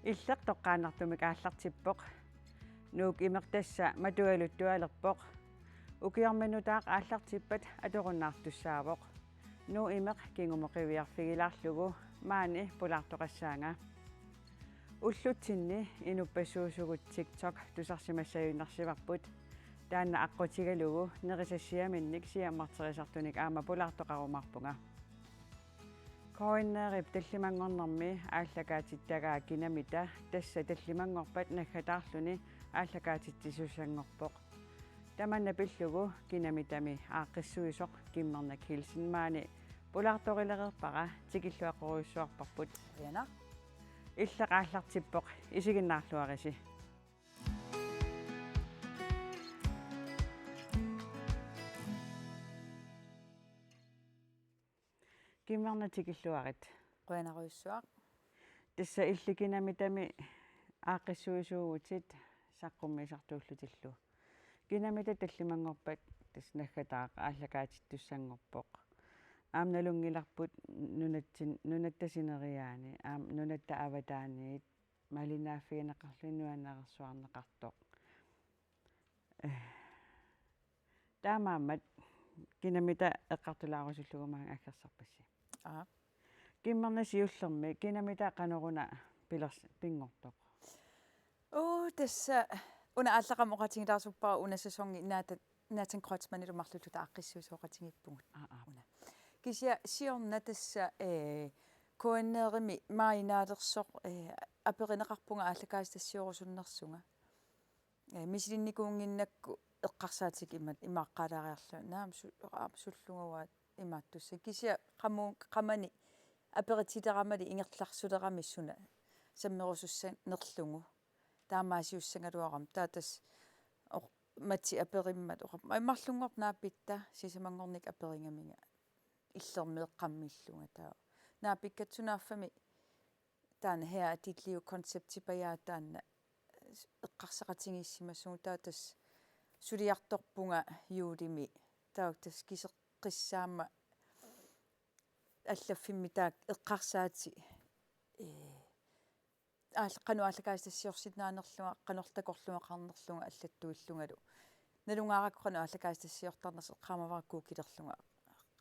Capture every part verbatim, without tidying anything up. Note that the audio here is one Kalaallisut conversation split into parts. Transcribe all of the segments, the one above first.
Illeq toqqaannartumik aallartippoq. Nuuk imeq tassa matualuttualerpoq. Ukiorminnutaaq aallartippat atorunnaartussaavoq. Nuuk imeq kingumut qiviarfigilaarlugu maani pulaartoqassaanga. Ullutsinni inuppassuusugut TikTok tusarsimassagunarsivarput. Taanna aqqutigalugu nerisassiaminnik siammarterisartunik aamma pulaartoqarumaarpunga. KNR-ip tallimanngornermi aallakaatittagaa Kinamita tassa tallimanngorpat naggataarluni aallakaatitsisussanngorpoq. Tamanna pillugu Kinamitami aaqqissuisoq Kimmernak Hilsen maani pulaartorilereerpara, tikilluaqqorujussuarparput. Qujanaq. Illeq aallartippoq, isiginnaarluarisi. Kimmernak, tikilluarit. Qujanarujussuaq. Tassa illit Kinamitami aaqqissuisuuvutit saqqummiisartuullutillu. Kinamita tallimanngorpat tassa naggataaq aallakaatittussanngorpoq. Aamma nalunngilarput nunatsin-, nunatta sineriaani, aamma nunatta avataaniit, malinnaaffigineqarluni nuannareersuarneqartoq. Eh. Taamaammat Kinamita eqqartulaarusullugu maanga aggersarpassi. Aap. Kimmernak, siullermik Kinamita qanoruna pilers-, pinngortoq? Uu, tassa una aallaqqaammut oqaatigilaarsuppara una sæsoni Nathan, Nathan Kreutzmannilu marluulluta aaqqissuisooqatigiippugut. Aa, aa. Una. Kisianni siorna tassa, eh, KNR-imi maajinaalersoq, eh, aperineqarpunga aallakaatitassioorusunnersunga. Eh, misilinnikuunnginnakku eqqarsaatigalugu ima-, imaaqqaalaariarlunga, naamik su-, aamma sullugavaat imaattussat. Kisianni qamu-, qamani aperitileramali ingerlarsulerami suna sammerusussanerlugu. Taamaasiussagaluarama. Taava tassa oq-, Mati aperimmat oqarpoq: "Ai, marlunngorpat naapitta sisamanngornikkut aperigaminga illermeeqqammillunga." Taava naapikkatut sunaaffami taanna Her er dit liv-konceptipajaaq taanna eqqarseqatigiissimasoq, taava tassa suliartorpunga juulimi. Taava tassa kiseqqissaammat allaffimmi taakku eqqarsaatit, ee, aall-, qanoq aallakaatitassiorsinnaanerlunga, qanoq takorluugaqarnerlunga allattuillungalu. Nalungaarakku qanoq aallakaatitassiortarnersoq, eqqaamavara Google-erlunga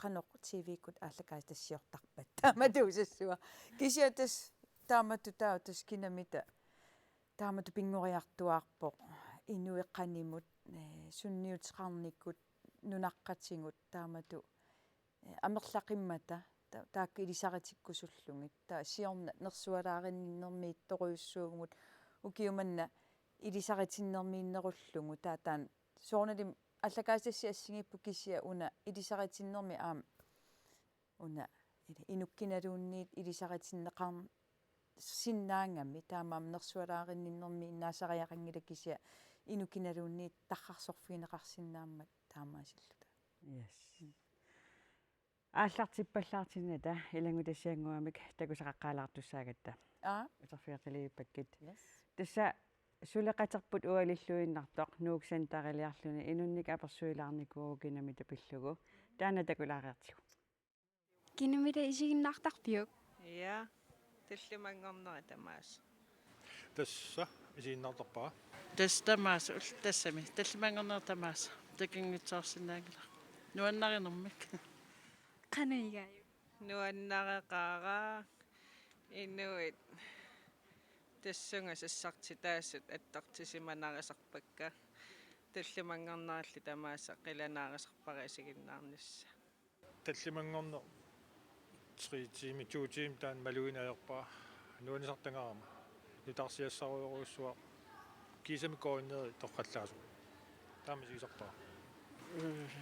qanoq T V-kkut aallakaatitassiortarpat. Taamatuusassua. Kisianni tassa taamatut taava tassa Kinamita taamatut pinngoriartuaarpoq. Inuit qanimut, eh, sunniuteqarnikut, nunaqqatigut taamatut, eh, amerlaqimmata ta-, taakku ilisaritikkusullugit. Taava siorna nersualaarinninnermiittorujussuuvugut, ukioq manna ilisaritinnermiinnerullugu. Taava taanna soorunalimi aallakaatitassiaq assigiipput, kisianni una ilisaritinnermi aamma una, ili-, inukkinaluunniit ilisaritinneqarsinnaagami, taamaammat nersualaarinninnermiinnaasariaqanngilaq, kisianni inukkinaluunniit tarrarsorfigineqarsinnaammat taamaasilluta. Yes. Mm. Aallartippallaartinnata ilanngutassiannguamik takusaqaqqaalaartussaagatta. Aa. Uterfigeqilivippakka. Yes. Tassa suleqaterput ualilluinnartoq Nuuk Centeriliarluni inunnik apersuilaarnikuuvoq Kinamita pillugu. Taanna takulaariartigu. Kinamita, isiginnaartarpiuk? Ja, tallimanngornera tamaasa. Tassa isiginnaartarpara. Tassa tamaasa, ul-, tassami tallimanngornera tamaasa. Takanngitsoorsinnaanngilaq. Nuannarinermik. Qanoq igaajuk? Nuannareqaara, inuit tassunga sassartitaasut attartisimanarisarpakka. Tallimanngorneralli tamaasa qilanaarisarpara isiginnaarnissaa. Tallimanngorneq tre timer, to timer taanna malugineq ajorpara, nuannisartagarama. Nutaarsiassarujorujussuaq, kiisami KNR-i torrallaasoq. Taama isigisarpara.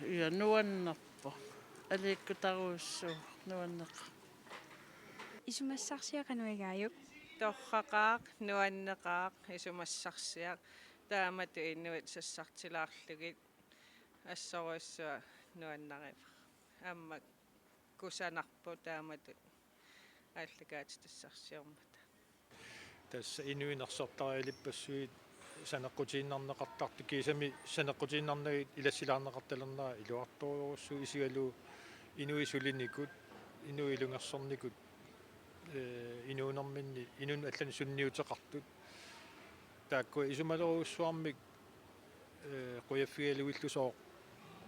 Ja, nuannerpoq. Aliikkutarujussuuvoq, nuanneqaaq. Isumassarsiaq qanoq igaajuk? Torraqaaq, nuanneqaaq, isumassarsiaq. Taamatut inuit sassartilaarlugit assorujussuaq nuannarivara. Aamma kusanarpoq taamatut aallakaatitassarsiormata. Tassa inuit nersortarialippassuit saneqqutiinnarneqartartut, kiisami saneqqutiinnarnagit ilassilaarneqartalernerat iluartorujussuuvoq, isigalugu inuit sulinikut, inuit ilungersornikut Ee, inuunerminni inunnut allanut sunniuteqartut. Taakku isumalerujussuarmik, ee, qujaffigalugillu sooq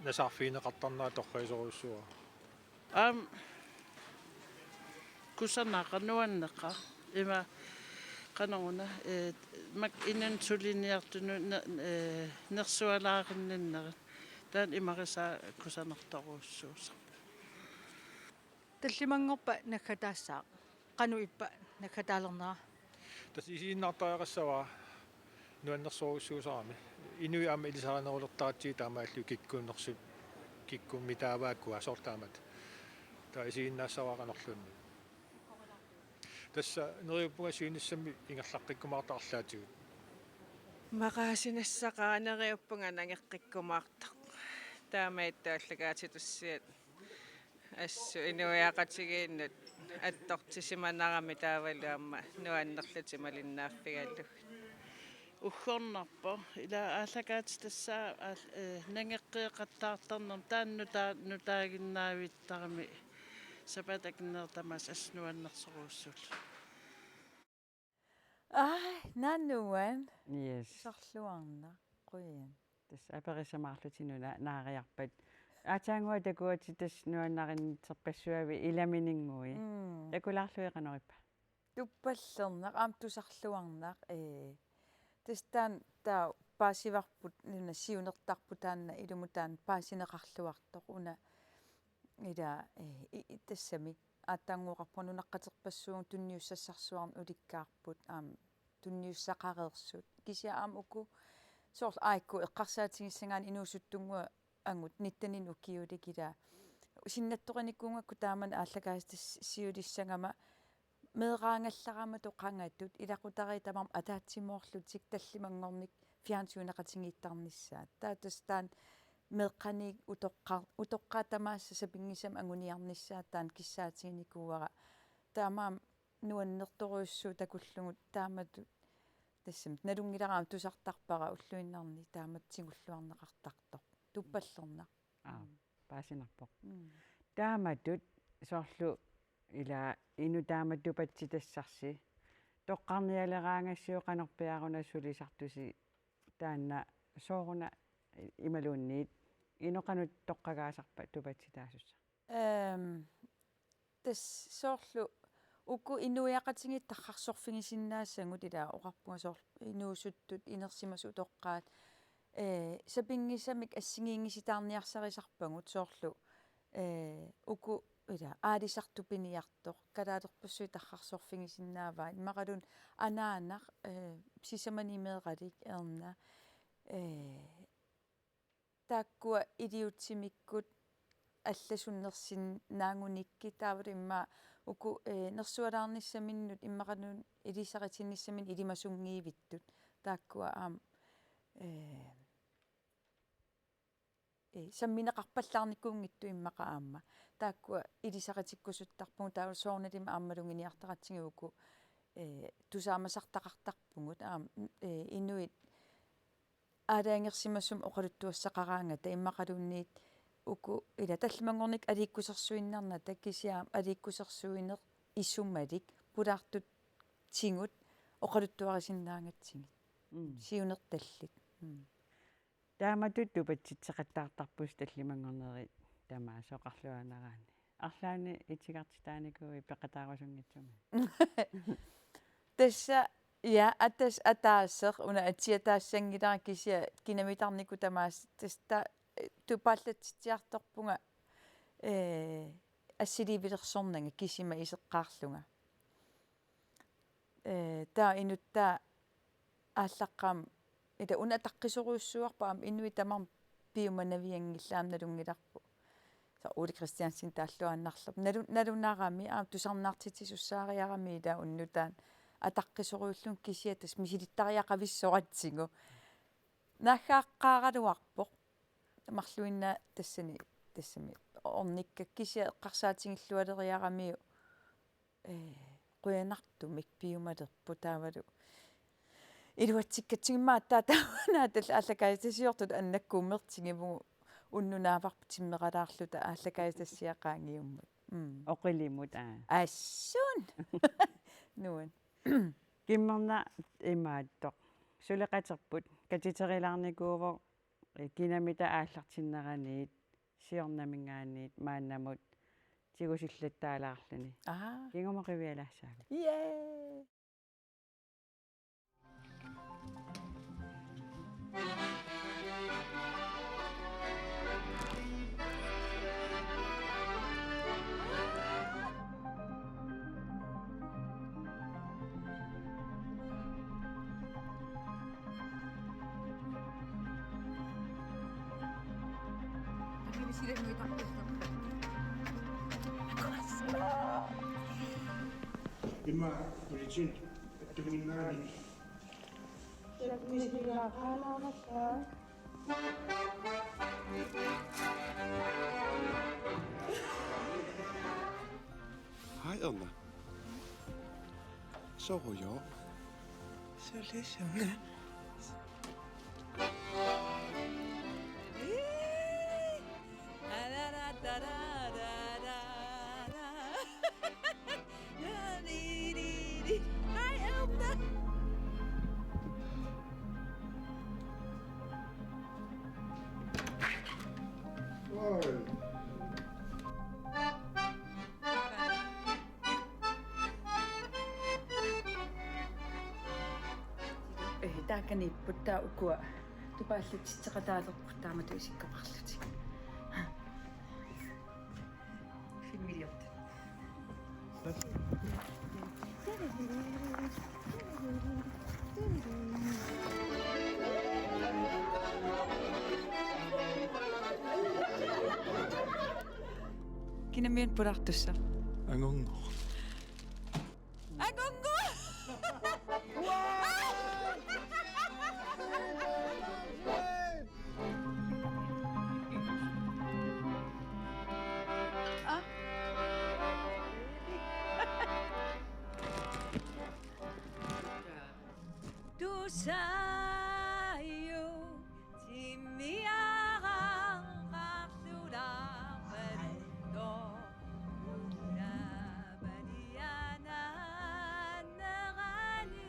nasaarfigineqartarnera torragisorujussuuara. Aamma kusanara nuanneqaaq. Ima qanoruna, ee, mak inun suliniartunut ne-, ee, nersualaarinninnerit. Taanna imarisaa kusanartorujussuusarpoq. Tallimanngorpat naggataassaaq. Qanoq ippa naggataalernera? Tassa isiginnaartariaqassavara nuannersorujussuusarami. Inuit aamma ilisarinerulertaratsigit taamaallu kikkunnersut, kikkummitaavaakkua soorlu taamatut. Taava isiginnaassavara qanorluunniit. Tassa neriuppunga siunissami ingerlaqqikkumaartoq arlaatigut. Maqaasinassaqaaq, neriuppunga nangeqqikkumaartoq. Taamaattoq aallakaatitussiat assut inuiaqatigiinnut attortissimanarami taavalu aamma nuannerlutik malinnaaffigalugit. Uggornarpoq, ila aallakaatitassaaq aal-, ee, nangeqqeqattaartarnermut taanna nutaa-, nutaaginnaavittarami sapaatip akunneranut tamaasa assut nuannersorujussuullugu. Ai, nanuan. Yes. Sorluarna, qujan. Tassa aperissamaarlutit una naariarpat. Aatsaannguaq takuatit tassa nuannarinnitserpassuavit ilamininnguit. Mm. Takulaarlugit qanoq ippa? Tuppallernaq, aamma tusarluarnaq, ee. Tassa taanna taava paasivarput, una siunertarpoq taanna ilumut taanna paasineqarluartoq, una ila, ee, i-, i-, tassami aatsaannguaqarpunga nunaqqaterpassuugut tunniussassarsuarnik ulikkaarput, aamma tunniussaqareersut. Kisianni aamma uku soorlu aajuku eqqarsaatigissagaanni inuusuttunnguit angut nittenik ukiulik ila. Sinnattorinikuugakku taamani aallakaatitassiulissagama meeraagallaramatut qangatut ilaqutariit tamarmik ataatsimoorlutik tallimanngornikkut fjernsyneqatigiittarnissaat. Taava tassa taanna meeqqaniit utoqqa-, utoqqaat tamaasa sapinngisamik anguniarnissaat taanna kissaatiginikuuara. Taamaammat nuannertorujussuuvoq takullugu taamatut tassami nalunngilara aamma tusartarpara ulluinnarni taamatut tigulluarneqartartoq. Tuppallernaq. Aa, mm, paasinarpoq. Mm. Taamatut soorlu ila inuk taamatut tupatsitassarsi. Toqqarnialeraangassi qanorpiaq una sulisartusi taanna sooruna imaluunniit inuk qanoq toqqagaasarpa tupatsitaasussaq? Ehm, tassa soorlu uku inuiaqatigiit tarrarsorfigisinnaasagut ila oqarpunga soorlu inuusuttut inersimasut utoqqaat, ee, sapinngisamik assigiinngisitaarniarsarisarpagut soorlu, ee, uku ila aalisartut piniartoq, kalaalerpassuit tarrarsorfigisinnaavaat, immaqaluunniit anaanaq, ee, sisamanik meeralik Erna, ee, taakkua iliuutsimikkut allasunnersinnaagunikkit taavalu immaqa uku, ee, nersualaarnissaminnut immaqaluunniit ilisaritinnissaminut ilimasunngivittut. Taakkua aamma, ee, ee, sammineqarpallaarnikuunngitsut immaqa aamma. Taakkua ilisaritikkusuttarpugut taavalu soorunalimi aamma maluginiartaratsigu uku, ee, tusaamasartaqartarpugut aamma, ee, inuit aalajangersimasumik oqaluttuassaqaraangata immaqaluunniit uku ila tallimanngornikkut aliikkusersuinnarnata kisianni aliikkusersuineq isumalik pulaartutigut oqaluttuarisinnaagatsigit. Mm. Siunertallit. Mm. Taamatut tupatsitseqattaartarpusi tallimanngornerit tamaasa oqarluaannaraanni. Arlaannik itigartitaanikuuit peqataarusunngitsumik? Tassa, ja, atas-, ataaseq una atsiataassanngilara kisianni kinamitarnikkut tamaasa tassa ta-, tupaallatsitsiartorpunga, ee, assiliivilersornanga kisima iseqqaarlunga. Ee, taava inuttaa aallaqqaammut ila una ataqqisorujussuuarput aamma inuit tamarmik piumanavianngillat aamma nalunngilarput. Soorlu Ole Kristiansen taalluaannarlugu. Nalu-, nalunarami aamma tusarnaartitsisussaariarami ila unnuk taanna ataqqisorujullunga kisianni tassa misilittariaqavissoratsigu. Naaggaaqqaaraluarpoq. Marluinnaat tassani, tassami ornikkakka kisianni eqqarsaatigillualeriaramiuk, ee, qujanartumik piumalerput taavalu. Iluatsikkatsigu immaqa taava taavana tassa aallakaatitasiortut annakkuummertigivugut unnuk naavarput timmeralaarluta aallakaatitassiaq qaangiummut. Mm. Oqilimut, aa. Assuun. Nuan. Kimmerna imaattoq. Suleqaterput. Katiterilaarnikuuvoq, eh, kinamita aallartinneraniit, siornaminngaanniit, maannamut tigusillattaalaarluni. Aa. Kingumut qivialaassaagut. Yay! Ima politiit attuminngaanniit. Hej, Emma. Sorujuk. Sorujuk. Hej, Emma. Eh, taakaniipput taava ukua tupaallatsitseqataalerput taamatut isikkoqarlutik. Filmiliortut. Kinamiuna pulaartussaq? Angungu. Angungu! Tusaajuk timmiaraqarlulaarpaluttoq ulapalianaannerani.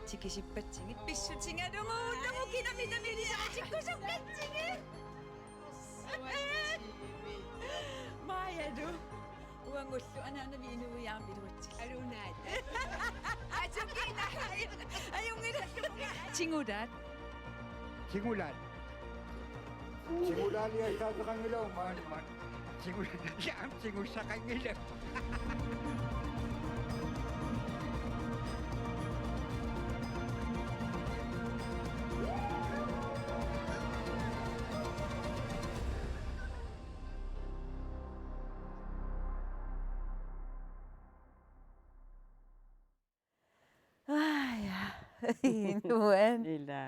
Tikisippatsigit pissutigalugu, ullumi kinamita ilisaritikkusukkatsigit. Maja, du. Uangullu anaanami inuiaammi iluatsillugu. Alunaat. Atukina. Ajunngilaq. Tingulaat. Tingulaat. Tingulaaliassaateqanngilagut maani maani. Tingu-, aamma tingussaqanngilagut. Aa, ja. Nuan. Ila.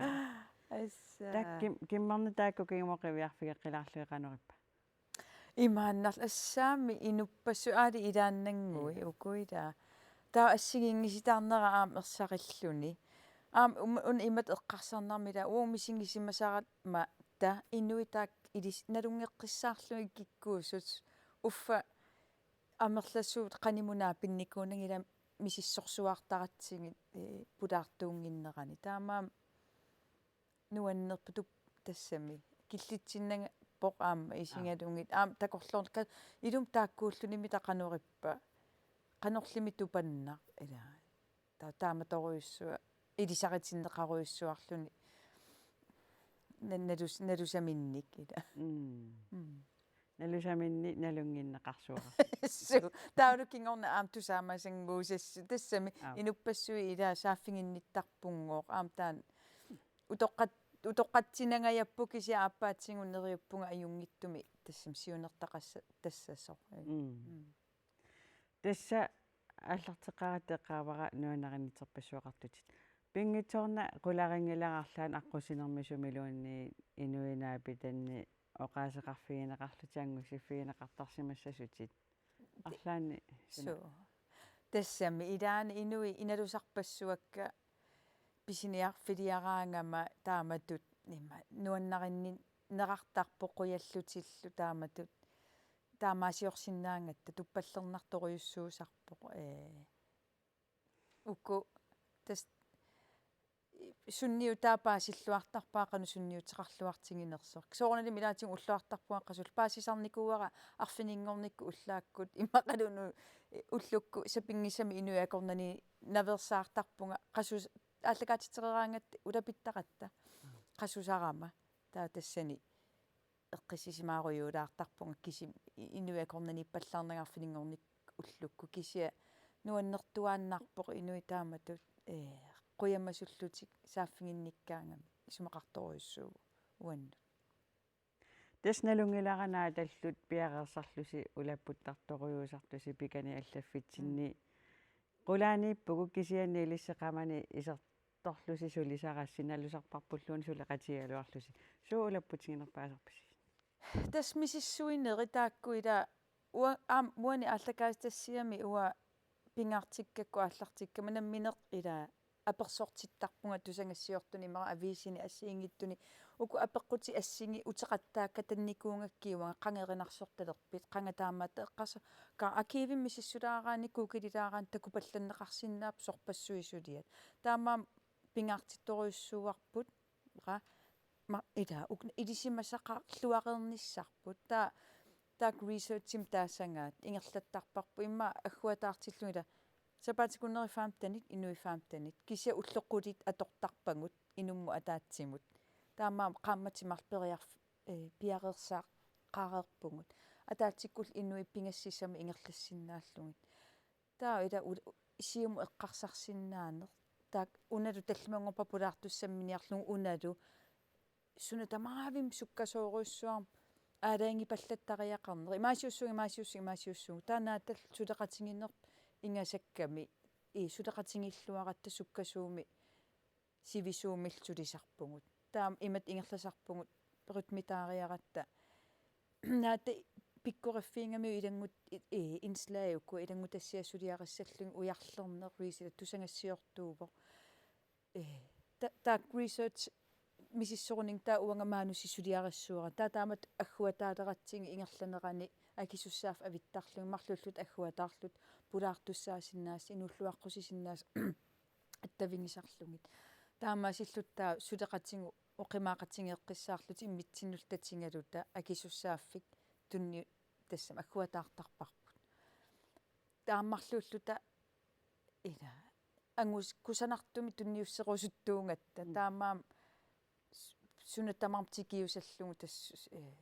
Assa. Taakku kim-, kimmerna taakku kingumut qiviarfigeqqilaarlugit qanoq ippa? Imaannarlu assaami inuppassuit aali ilaannanngui. Ja. Uku ila. Taava assigiinngisitaarnera aamma ersarilluni. Aamma um-, una imatut eqqarsarnermi ila uagut misigisimasarama taava inuit taakku ilis-, nalunngeqqissaarlugit kikkuusut uffa amerlasuut qanimut naapinnikuunagit ila misissorsuartaratsigit, eh, pulaartuunnginnerani. Taamaammat nuannerpoq tassami. Killitsinnagippoq aamma isigalugit. Aamma takorloorneq ilumut taakkuullunimi taava qanoq ippa. Qanorlimi tupannaq ila. Ta-, taamatorujussuaq, ilisaritinneqarujussuarluni na-, nalus-, nalusaminnik ila. Mm. Mm. Nalusaminnik nalunnginneqarsuara. Su, taavalu kingorna aamma tusaamasannguusassaaq tassami. Aap. Inuppassuit ila saaffiginnittarpunngooq aamma taanna utoqqat-, utoqqatsinangajappoq kisianni aappaatigut neriuppunga ajunngitsumik tassami siunertaqassa-, tassasoq. Mm. Mm. Tassa aallarteqqaaratta eqqaavara nuannarinnittarpassuaqartutit. Pinngitsoornak qularinngilara arlaannik aqqusinermi sumiluunniit inuit naapitanni oqaaseqarfigineqarlutit angussiffigineqartarsimassasutit. Arlaanni suna? Suu. Tassami ilaanni inuit inalusarpassuakka pisiniarfiliaraangama taamatut ima nuannarinninnerartarpoq qujallutillu taamatut taamaasiorsinnaagatta tuppallernartorujussuusarpoq, ee, uku tas sunniutaa paasilluartarpaa qanoq sunniuteqarluartiginersoq. Soorunalimi ilaatigut ulluartarpunga qasullu paasisarnikuuara arfininngornikkut ullaakkut immaqaluunniit ullukkut sapinngisamik inuit akornanni naveersaartarpunga qasus aallakaatitsereeraangatta ulapittaratta qasusarama taava tassani eqqissisimaarujuulaartarpunga kisimi inuit akornanniippallaarnanga arfininngornikkut ullukkut kisianni nuannertuaannarpoq inuit taamatut, ee, qujamasullutik saaffiginnikkaangamik isumaqartorujussuuvoq uannut. Tassa nalunngilara Naatallu piareersarlusi ulapputtartorujussuusartusi pikani allaffitsinni. Mm. Qulaaniippugut kisianni ilissi qamani isertorlusi sulisarassi nalusarparpulluunniit suleqatigigaluarlusi. Suut ulapputiginerpaasarpisi? Tassa misissuinerit taakku ila ua-, aam-, uani aallakaatitassiami uanga pingaartikkakku aallartikkama nammineq ila apersortittarpunga tusagassiortuni immaqa aviisini assigiinngitsuni uku apeqqutit assigiinngitsut uteqattaakka tannikuugakku uanga qanga erinarsortalerpit, qanga taamaattoq eqqarsa-, ka-, arkivimi misissulaaraanni Google-ilaaraanni takupallanneqarsinnaapput sorpassuit suliat. Taamaammat pingaartittorujussuuarput, qa-, ma-, ila, uk-, ilisimasaqarluareernissarput. Taa-, taakku researchimik taassagaat ingerlattarparput immaqa agguataartillugit ila sapaatip akunneri femtenit, inuit femtenit. Kisianni ullut qulit atortarpagut inummut ataatsimut. Taamaammat qaammatit marluk periarf-, ee, piareersaaqqaareerpugut. Ataatsikkullu inuit pingasut sisamat ingerlassinnaallugit. Taava ila u-, Siumut eqqarsarsinnaaneq. Taakku unalu tallimanngorpat pulaartussamminiarlugu unalu suna tamarmik sukkasoorujussuarmik aalajangiipallattariaqarneq. Imaasiussuugut, imaasiussuugut, imaasiussuugut. Taava Naatallu suleqatigineq ingasakkami. Ii, suleqatigiilluaratta sukkasuumik sivisuumillu sulisarpugut. Taava imatut ingerlasarpugut rytmitaariaratta. Naata pikkoriffiigamiuk ilanngut-, i-, i-, indslag uku ilanngutassiaq suliarissallugit ujarlerneq research tusagassiortuuvoq. Ee, ta-, taakku research misissoruniuk taava uanga maanussi suliarissuara. Taava taamatut agguataaleratsigu ingerlanerani akisussaaffik avittarlugit marluulluta agguataarluta pulaartussaasinnaasut inuulluaqqusisinnaasut attavigisarlugit. Taamaasilluta taava suleqatigut oqimaaqatigeeqqissaarluta imminnullu tatigaluta akisussaaffik tunniu-, tassami agguataartarparput. Taava marluulluta ila angus kusanartumik tunniusserusuttuugatta. Mm. Taamaammat s-, suna tamarmi tikiusallugu tassa, ee,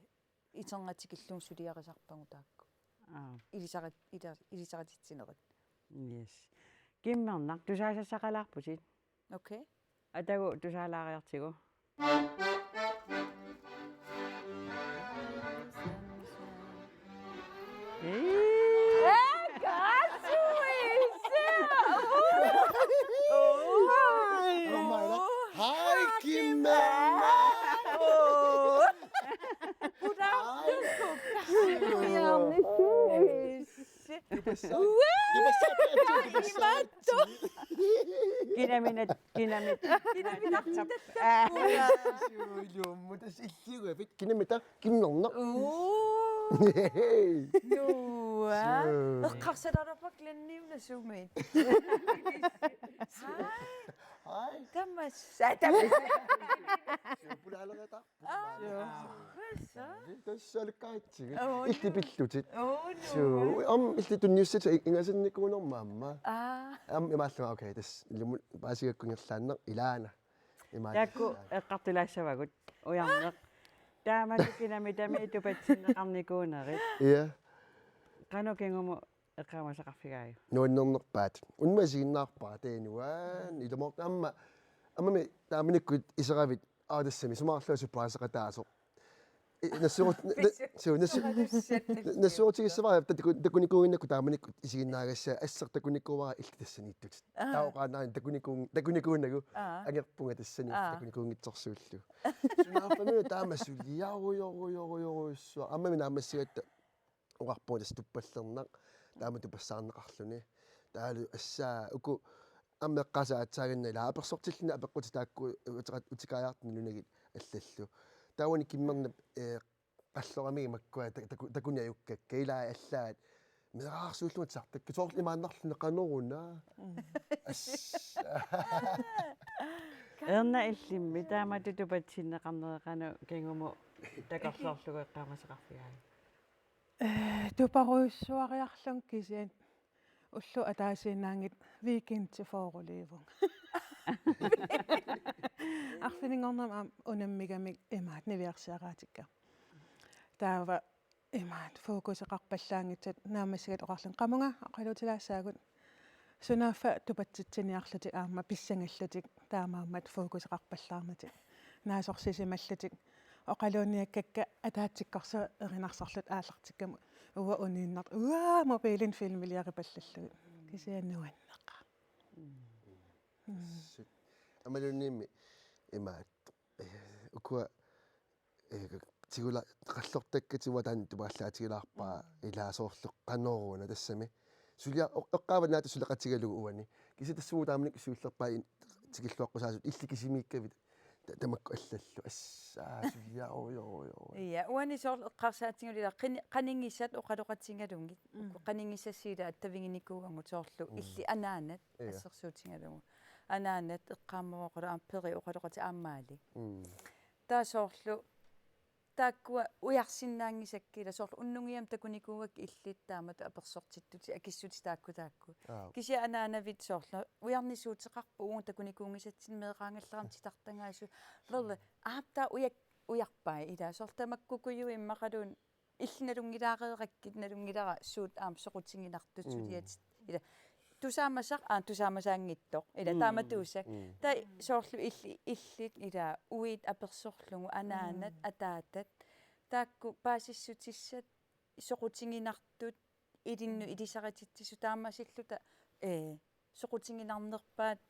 iternatikillugu suliarisarpagut taakku. Aa. Ilisarit-, ila-, ilisarititsinerit. Yes. Kimmernaq tusaasassaqalaarputit. Okay. Atagu tusaalaariartigu. Ee. Oh my God. Hej, Kimmernaq. Kinamina, kinamit. Kinamita, Kimmernaq. Uu. Nuua. Suu. Eqqarsalaarpakka lanniuna sumit. Hej. Hej. Tamas. Tamas. Suu, pulaalerata. Aa, tassa. Tassa alakkaatsigit. Oo, illit pillutit. Oo, no. Suu, aamma illit tunniussat i-, ingasannikuunerma aamma. Aa. Aamma imaallugu, okay, tassa ilumut paasigakku ingerlaannaq ilaana. Imaat. Taakku eqqartulaassavagut ujarneq. Taamatut kinamitami tupatsinneqarnikuunerit. Ja. Qanoq kingumut eqqaamasaqarfigaajuk? Nuannernerpaat. Unnuaq isiginnaarpara taanuan. Ilumoortoq aamma. Aammami taamanikkut iseravit. Aa, tassami sumaarluasu paasaqataasoq. I-, nassuerut-, na-, na-, suu, nassu-, nassuerutigissavara taku-, takunikuuginnakku taamanikkut isiginnaagassaat assut takunikuuara illit tassaniittutit. Aa. Taava oqaannarlugu takunikuun-, takunikuunagu. Aa. Angerpunga tassani. Aa. Takunikuunngitsorsuullugu. Sunaaffa taama suliarujorujorujorujussuaq. Aammami naammassigatta oqarpunga tassa tuppallernaq taama tupassaarneqarluni. Taavalu assaa uku aamma eqqaasaassaaginnarlunga apersortillunga apeqqutit taakku uteqa-, utekaajaartut nunagit allallu. Taavani Kimmernap, eh, qalloramigit makkua ta-, taku-, takuniajukkakka ilaa allaat meeraarsuullunga tisartakka soorlu imaannarluni qanoruna. Mm. Assaa. Erna illimmi taamatut tupatsinneqarneq qanoq kingumut takorloorlugu eqqaamasaqarfigaavit? Eh, tuparujussuariarlunga kisianni ullut ataasiinnaanngitsut weekendit fyrreliivunga. Arfininngornermi aamma unammigamik imaattoq niviarsiaraatikka. Taava imaattoq fokuseqarpallaanngitsut naammassigatta oqarlunga qamunga oqaluutilaassaagut. Sunaaffa tupatsitsiniarlutik aamma pissangallutik taamaammat fokuseqarpallaarnatik. Naasorsisimallutik. Oqaluunniakkakka ataatsikkorsuaq erinarsorlutik aallartikkamut. Uanga uniinnartoq. Uanga mobiilini filmiliaripallallugit. Kisianni nuanneqaaq. Mm. Sut. Aammaluunniimmi imaattoq. Eh, ukua, eh, tigula-, qallertakkatit uanga taanna tupaallaatigilaarpara ilaa soorlu qanoruna tassami. Sulia-, o-, eqqaavara naata suleqatigalugu uani. Kisianni tassunga taamanikkut siullerpaat in-, tikilluaqqusaasut illit kisimiikkavit ta-, tamakku allallu. Assaa, sulia-, oi, oi, oi. Ja, uani soorlu eqqarsaatigulli ilaa qani-, qanigisat oqaloqatigalugit. Mm. Uku qanigisassi ilaa attaviginikuugatsigu soorlu. Mm. Illit anaanat. Ja. Assersuutigalugu. Anaanat eqqaamavoq oqalo-, aamma Peri oqaloqatigillugu aammaali. Mm. Taava soorlu taakkua ujarsinnaanngisakka ilaa soorlu unnukkiarami takunikuuakka illit taamatut apersortittutit akissutit taakku taakku. Aap. Kisianni anaanavit soorlu ujarnisuuteqarpoq uunga takunikuunngisatsinnik meeraagallaramik titartagaasut. Lille, aap taava uja-, ujarpai ilaa soorlu tamakkuugaluit immaqaluunniit illit nalunngilaareerakkit nalunngilara suut aamma soqutiginartut. Mm. Suliatit ilaa tusaamasaq, aa, tusaamasaanngitsoq. Ilaa. Mm. Taamatuusaq. Mm. Taava soorlu illi-, illit ilaa uit apersorlugu anaanat, mm, ataatat. Taakku paasissutissat soqutiginartut ilinnut, mm, ilisarititsisut taamaasilluta, ee, soqutiginarnerpaat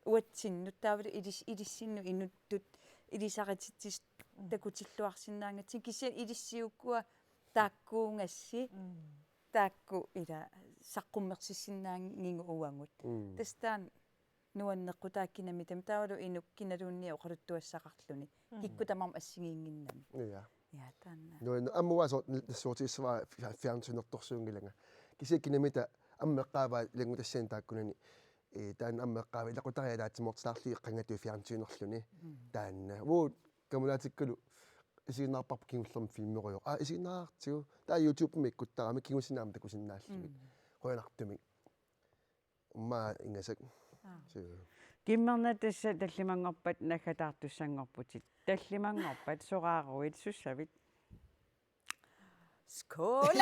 uatsinnut taavalu ilis-, ilissinnut inuttut ilisarititsisut, mm, takutilluarsinnaangatsigit kisianni ilissi ukua taakkuugassi. Mm. Taakku ilaa saqqummersissinnaanngigut uagut. Mm. Tassa taanna nuanneqqutaa kinamitami taavalu inuk kinaluunniit oqaluttuassaqarluni. Mm. Kikkut tamarmik assigiinnginnamik. Ja. Ja, taanna. Nuann-, aamma uanga soor-, nassuerutigisavara fja-, fjernsynertorsuunngilanga. Kisianni kinamita aamma eqqaavaa ilanngutassiani taakkunani, eh, taanna aamma eqqaavaa ilaqutariit ataatsimoortilaarlugit qangatut fjernsynerluni. Mm. Taanna. Uagut kammalaatikkulu isiginnaarparput kingullermi filmerujoq. Aa, isiginnaartigu. Taava YouTube-mi ikkuttarami kingusinaama takusinnaallugit. Mm. Qujanartumik. Ummaa ingasak. Aa. Suu. Kimmerna tassa tallimanngorpat naggataartussanngorputit. Tallimanngorpat soraaruit sussavit? Skål!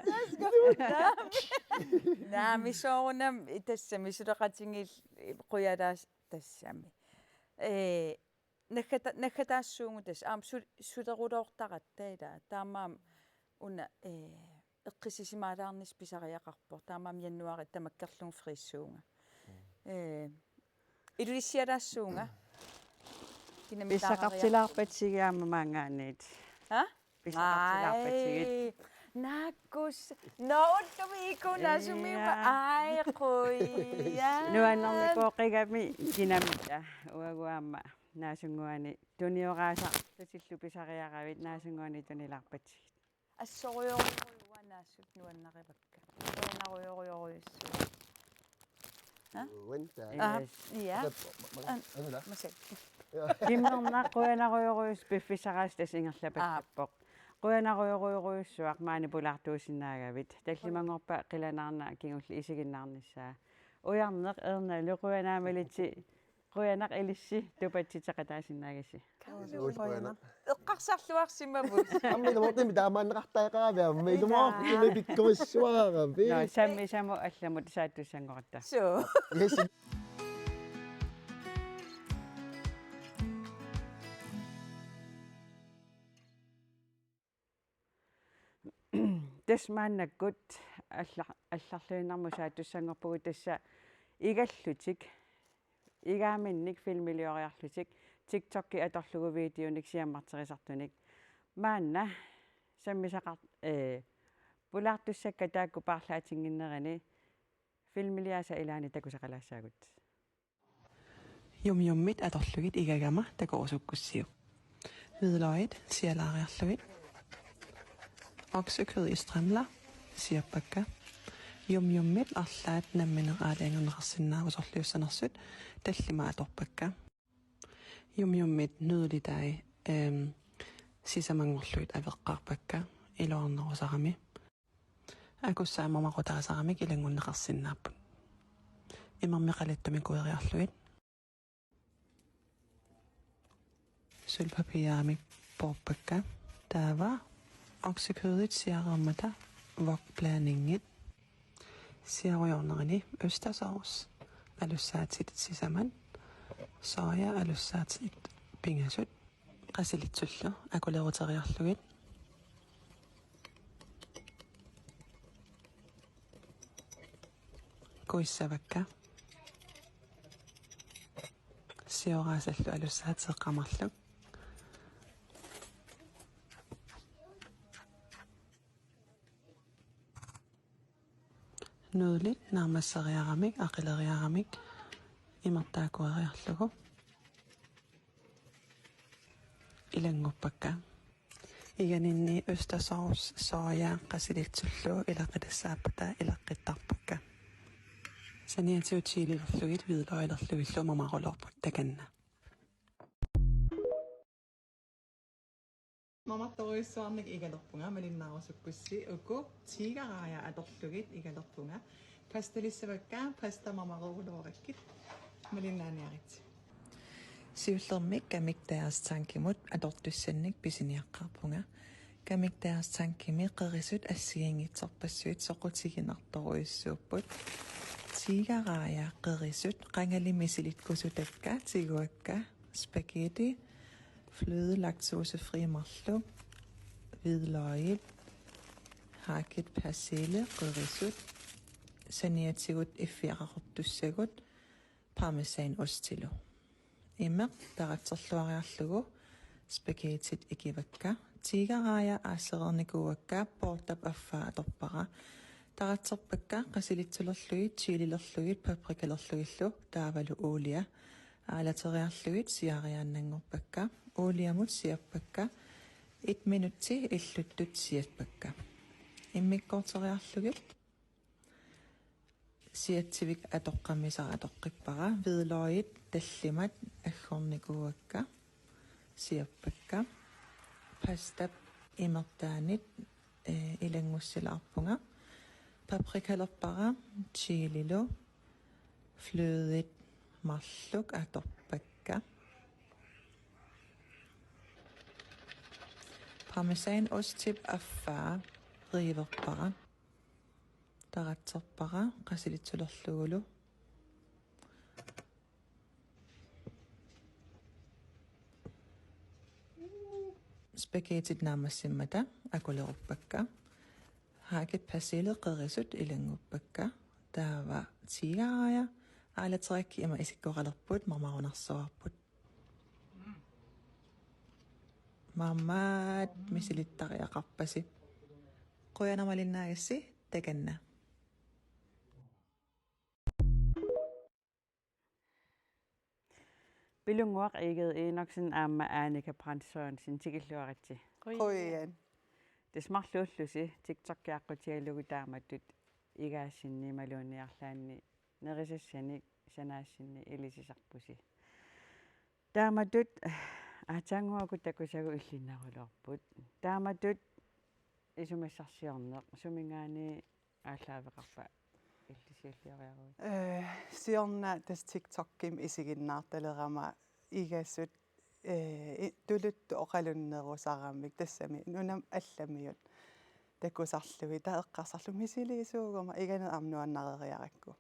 Tassa skål! Naami soorunami tassami suleqatigiit qujalaas tassami. Ee, naggata-, naggataassuugut tassa aamma sul-, suleruloortaratta ilaa. Taamaammat una, ee, eqqissisimaalaarnissaq pisariaqarpoq. Taamaammat januaari tamakkerlugu friissuunga. Mm. Ee, Ilulissalaassuunga. Kinamitaarariarput. Pisaqartilaarpatsigit aamma maanngaanniit. Ha? Pisaqartilaarpatsigit. Ai, naakkus. Nå, ullumi ikuna sumima. Ja. Ai, quja. Nuannernikooqigami kinamita. Uagut aamma naasunnguani tunioraasarlutillu pisariaravit naasunnguani tunilaarpatsigit. Assorujussuaq uanga naasut nuannarivakka. Qujanarujorujussuaq. Ha? Uanta. Aha, yes. Ja. Ata, ma-, ma-, an-, anu la? Masat. Ja. Kimmerna qujanarujorujussuaq piffissaqarlusi tassa ingerlapallaarpoq. Aap. Qujanarujorujorujussuaq maani pulaartuusinnaagavit. Tallimanngorpat qilanaarnaq kingulleq isiginnaarnissaa. Ujarneq Ernalu qujanaamalitsi. Qujanaq ilissi tupatsitseqataasinnaagassi. Uut qujanaq. Eqqarsarluarsimavit. Aamma ilumoortumik taamaanneqartariaqaraviuk aamma ilumoortumik pikkorissuaravit. Nå, sammisamut allamut saattussanngoratta. Suu. Yes. Tassa maannakkut alla-, allarluinnarmut saattussanngorpugut tassa igallutik, igaaminnik filmilioriarlutik, TikTokki atorlugu videonik siammarterisartunik. Maanna sammisaqar-, ee, Pulaartussakka taakku paarlaatinnginnerini filmiliaasa ilaanni takusaqalaassaagut. Yum Yummit atorlugit igagama takorusukkussiuk. Hvidløgit sialaariarlugit. Oksekød i strimler siappakka. Yum Yummit arlaat nammineq aalajangerneqarsinnaavat sorliussanersut, tallimat atorpakka. Yum Yummit nudelitaai, ehm, sisamanngorlugit aveqqaarpakka iluarnerusarami. Akussaat mamaqutaasaramik ilanngunneqarsinnaapput. Imermik qalittumik kueriarlugit. Sølvpapiramik poorpakka. Taava oksekødit siareermata wokblandingit. Siarujoornerini østerssovs, alussaatit sisamat, soja, alussaatit pingasut, qasilitsullu akuleruteriarlugit. Kuissavakka. Sioraasallu alussaateeqqat marluk. Nudelit naammasseriaramik, aqileriaramik, imertaa kueriarlugu ilannguppakka. Iganinni østerssovs, soja, qasilitsullu ilaqutassaappata ilaqqittarpakka. Saniatigut chililerlugit hvidløgilerlugillu mamaruloorput takanna. Mamartorujussuarnik igalerpunga, malinnaarusukkussi. Uku tigerrejer atorlugit igalerpunga. Pastalissavakka, pasta mamaruloorakkit. Malinnaaniaritsi. Siullermik Kamik Deres Tankimut atortussannik pisiniaqqaarpunga. Kamik Deres Tankimi qerisut assigiinngitsorpassuit soqutiginartorujussuupput. Tigerrejer qerisut qangali misilikkusutakka tiguakka: spaghetti, fløde, laktosefri marluk, hvidløgit, hakket persille, qerisut, saniatigut iffiaqaqortussagut, parmesanostilu. Imeq taratserluariarlugu spaghettit ikivakka. Tigerrejer aassereernikuuakka, poortap affaa atorpara. Taratserpakka qasilitsulerlugit, chililerlugit, paprikalerlugillu taavalu uulia. Aalateriarlugit siaariaannanngorpakka. Uuliamut siappakka. Et minutsi illuttut siappakka. Immikkoorteriarlugit siatsivik atoqqammisara atoqqippara. Hvidløgit tallimat aggornikuuakka, siappakka. Pastap imertaanit, eh, ilanngussilaarpunga. Paprikalerpara chililu, flødet marluk atorpakka. Parmesanostip affaa riiverpara. Taratserpara qasilitsulerlugulu. Spaghettit naammassimmata akuleruppakka. Hakket persille qerisut ilannguppakka. Taava tigerrejer. Aalaterakku ima isikkoqalerput, mamarunarsuarput. Mamat misilittariaqarpasi. Qujanaq malinnaagassi, takanna. Pilunnguaq Egede Enoksen aamma Annika Brandt Sørensen, tikilluaritsi. Qujan. Tassa marluullusi TikTokki aqqutigalugu taamatut igaassinni imaluunniit arlaanni nerisassanik sanaassinni ilisisarpusi. Taamatut aatsaannguaq uku takusagut illinneruloorput. Taamatut isumassarsiorneq suminngaanniit aallaaveqarpa, illit siullioriaruit? Eh, siorna tassa TikTokimi isiginnaartalerama igasut, eh, i-, tuluttut oqalunnerusaramik, tassami nunami allamiut takusarlugit, taava eqqarsarlunga misiliisuuguma, iganeq aamma nuannareriarakku.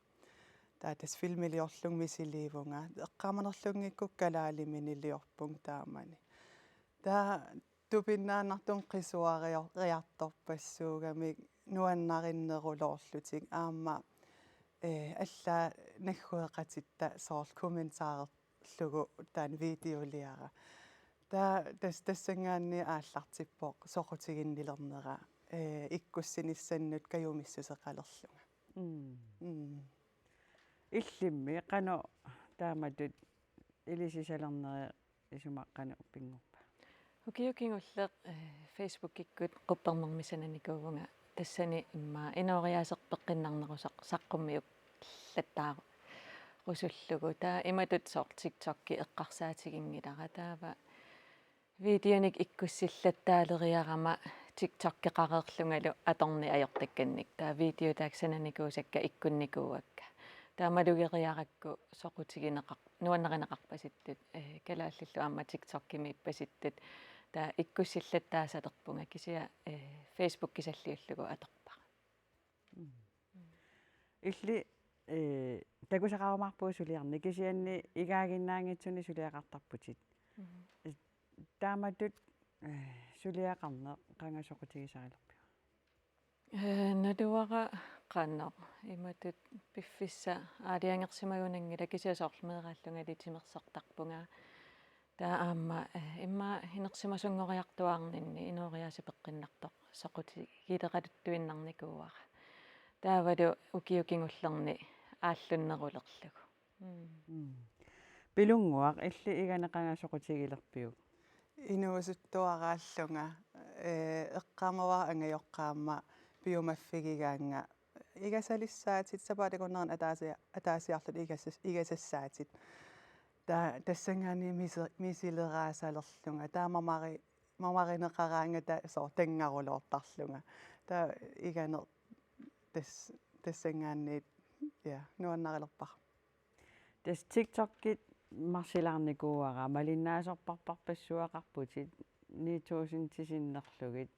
Taava tassa filmiliorlunga misiliivunga, eqqaamanerlunngikkukku kalaaliminiliorpunga taamani. Taava tupinnaannartumik qisuarior-, riartorpassuugamik nuannarinneruloorlutik aamma, eh, allaat naggueqatitta soorlu kommentarerlugu taanna videoliara. Taava tas-, tassanngaanniit aallartippoq soqutiginnilernera. ee, ikkussinissannut kajumissuseqalerlunga. Mm. Mm. Illimmi qanoq taamatut ilisisalerneri isumaqarneq pinngorpa? Ukioq kingulleq, ee, Facebookikkut quppernermik sananikuuvunga, tassani immaqa inooriaaseq peqqinnarnerusaq saqqummiullattaarusullugu. Taava imatut soorlu TikTokki eqqarsaatiginngilara, taava videonik ikkussillattaaleriarama TikTokkeqareerlungalu atorneq ajortakkannik. Taava videot taakku sananikuusakka ikkunnikuuakka. Taava malugeriarakku soqutigineqar-, nuannarineqarpasittut, ee, kalaallillu aamma TikTokkimiippasittut. Taava ikkussillattaasalerpunga, kisianni, ee, Facebookisalliullugu atorpara. Mm. Illit, ee, takusaqarumaarpugut suliarneq, kisianni igaaginnaanngitsunik suliaqartarputit. Mhm. Taamatut, ee, suliaqarneq qanga soqutigisarilerpiuk? Ee, naluara qanoq, imatut piffissaq aalajangersimagunanngilaq, kisianni soorlu meeraallungali timersortarpunga. Taava aamma, ee, immaqa inersimasunngoriartuaarninni inooriaaseq peqqinnartoq soqutigileraluttuinnarnikuuara. Taavalu ukioq kingullerni aallunnerulerlugu. Mm. Mm. Pilunnguaq, illit iganeq qanga soqutigilerpiuk? Inuusuttuaraallunga, ee, eqqaamavara angajoqqaama piumaffigigaannga. Igasalissaatit, sapaatip akunneranut ataasi-, ataasiarluta igasas-, igasassaatit. Ta-, tassanngaanniit misi-, misileraasalerlunga. Taava mamari-, mamarineqaraangata soorlu tanngaruloortarlunga. Taava iganeq tas-, tassanngaanniit, ja, nuannarilerpara. Tassa TikTokit marsilaarnikuuara, malinnaasorparparpassuaqarputit, ni tusind sinnerlugit.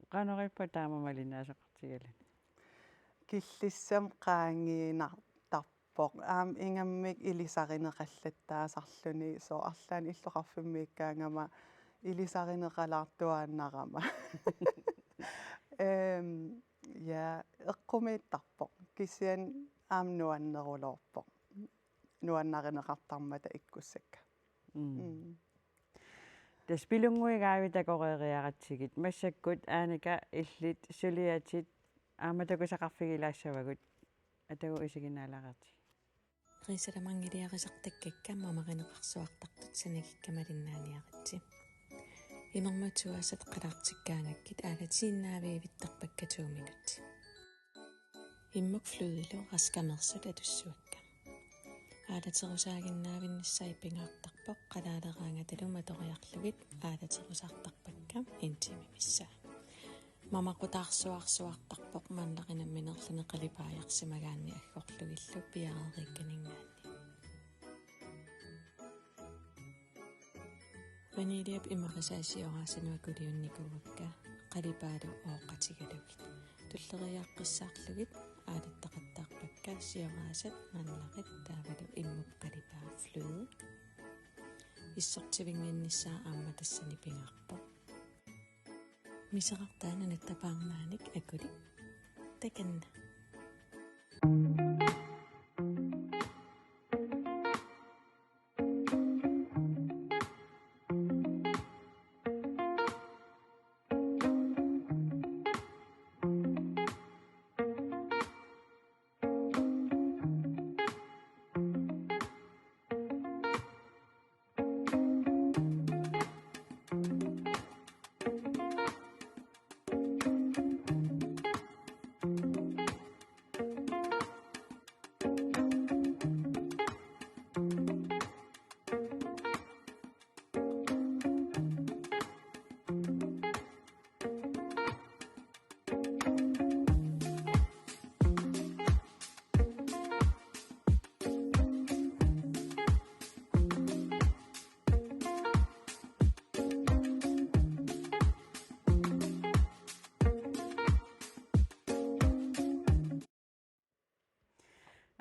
Qanoq ippa taama malinnaasoqartigaluni? Killissamik qaangiinnartarpoq. Aamma ingammik ilisarineqallattaasarluni, soorlu arlaannik illoqarfimmiikkaangama ilisarineqalaartuaannarama. Ehm, ja, eqqumiittarpoq. Kisianni aamma nuanneruloorpoq. Nuannarineqartarmata ikkussakka. Mm. Mm. Tassa Pilunnguit Gaavit takoreeriaratsigit. Massakkut Annika, illit suliatit aamma takusaqarfigilaassavagut. Atagu isiginnaalaariartigit. Risalamangiliarisartakkakka mamareneqarsuartartut sanagikkama malinnaaniaritsi. Imermut suaasat qalaartikkaangakkit aalatiinnaaviivittarpakka to minutsit. Immuk Flydilu raskameersut atussavakka. Aalaterusaaginnaavinnissaa pingaartarpoq, qalaaleraangatalu matoriarlugit aalaterusaartarpakka en time missaa. Mamaqutaarsuarsuartarpoq mandleri nammineerluni qalipaajarsimagaanni aggorlugillu piareeriikkaninngaanniit. Vaniljap imarisaa sioraasanut akuliunnikuuakka qalipaalu ooqatigalugit. Tulleriiaaqqissaarlugit aalattaqattaarpakka sioraasat, mandlerit taavalu immuk qalipaa Flydi. Issortivinnginnissaa aamma tassani pingaarpoq. Miserartaat nanattapaarnaanik akulik. Takanna.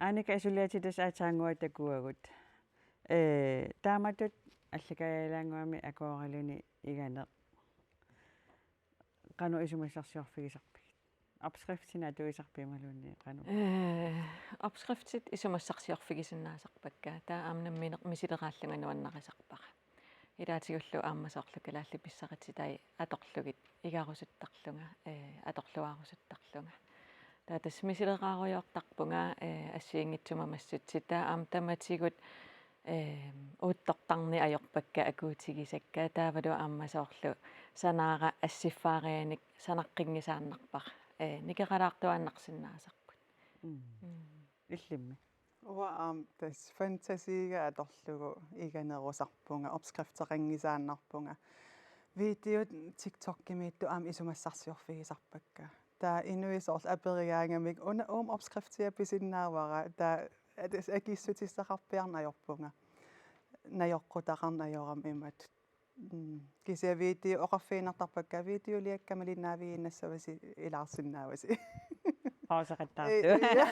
Annika, suliatit tassa aatsaannguaq takuagut. Ee, taamatut allakaajallaannguami akooraluni iganeq. Qanoq isumassarsiorfigisarpigit? Opskriftinik atuisarpit imaluunniit qanoq? Ee, opskriftit isumassarsiorfigisinnaasarpakka. Taava aamma nammineq misileraallunga nuannarisarpara. Ilaatigullu aamma soorlu kalaallit pissaqartitai atorlugit igarusuttarlunga, ee, atorluarusuttarlunga. Taava tassa misileraarujoortarpunga, ee, assigiinngitsut mamassutsit, taava aamma tamatigut, ee, uuttortarneq ajorpakka akuutigisakka, taavalu aamma soorlu sanaara assiffaarianik sanaqqinngisaannarpara, ee, nikeralaartuaannarsinnaasarput. Mm. Mm. Illimmi? Uanga aamma tassa fantasiiga atorlugu iganerusarpunga, opskrifteqanngisaannarpunga. Videot TikTokimiittut aamma isumassarsiorfigisarpakka. Taava inuit soorlu aperigaangamik: "Una uuma opskriftia pisinnaavara." Taava tassa akissutissaqarpiarneq ajorpunga. Najoqqutaqarneq ajorama imatut. Mm. Kisianni video oqarfigiinnartarpakka, videoliakka malinnaavigiinnassavasi, ilaarsinnaavasi. Pauseqattaartu. Ee, ja.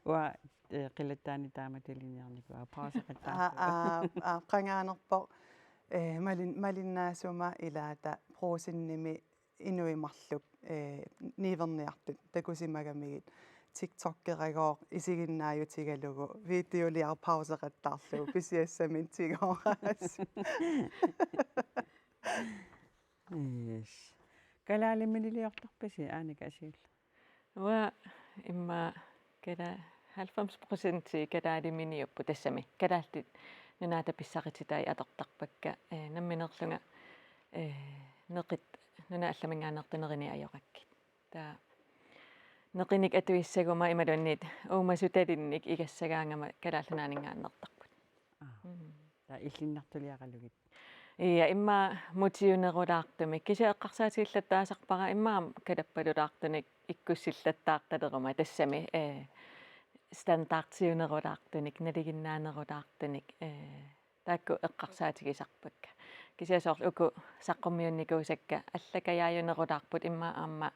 Uanga, ee, qilattaani taamatut ilinniarnikuuara, pauseqattaartu. Aa, aa, aa, qangaanerpoq, ee, malin-, malinnaasuma ilaata Brugsenimi inuit marluk, ee, niuerniartut takusimagamigit TikTokeragooq isiginnaajutigalugu videoliaq pauseqattaarlugu pisiassaminnik tigooraasut. Yes. Kalaaliminiliortarpisi, Aanika, asiullu? Uanga immaqa kala-, halvfems procent kalaaliminiupput, tassami Kalaallit Nunaata pissaqartitai atortarpakka, ee, nammineerlunga, ee, neqit nunat allaminngaanneertut nerinik ajorakkit. Taava neqinik atuissaguma imaluunniit uumasuttalinnik igassagaangama Kalaallit Nunaanninngaanneertarput. Aa. Mm. Taava illinnartuliaqalugit. Ja, immaqa mutiunerulaartumik. Kisianni eqqarsaatigillattaasarpara immaqa kalappalulaartunik ikkussillattaartaleruma, tassami, ee, standardiunerulaartunik, nalinginnaanerulaartunik, ee, taakku eqqarsaatigisarpakka. Kisianni soorlu uku saqqummiunnikuusakka allakajaajunerulaarput, immaqa aamma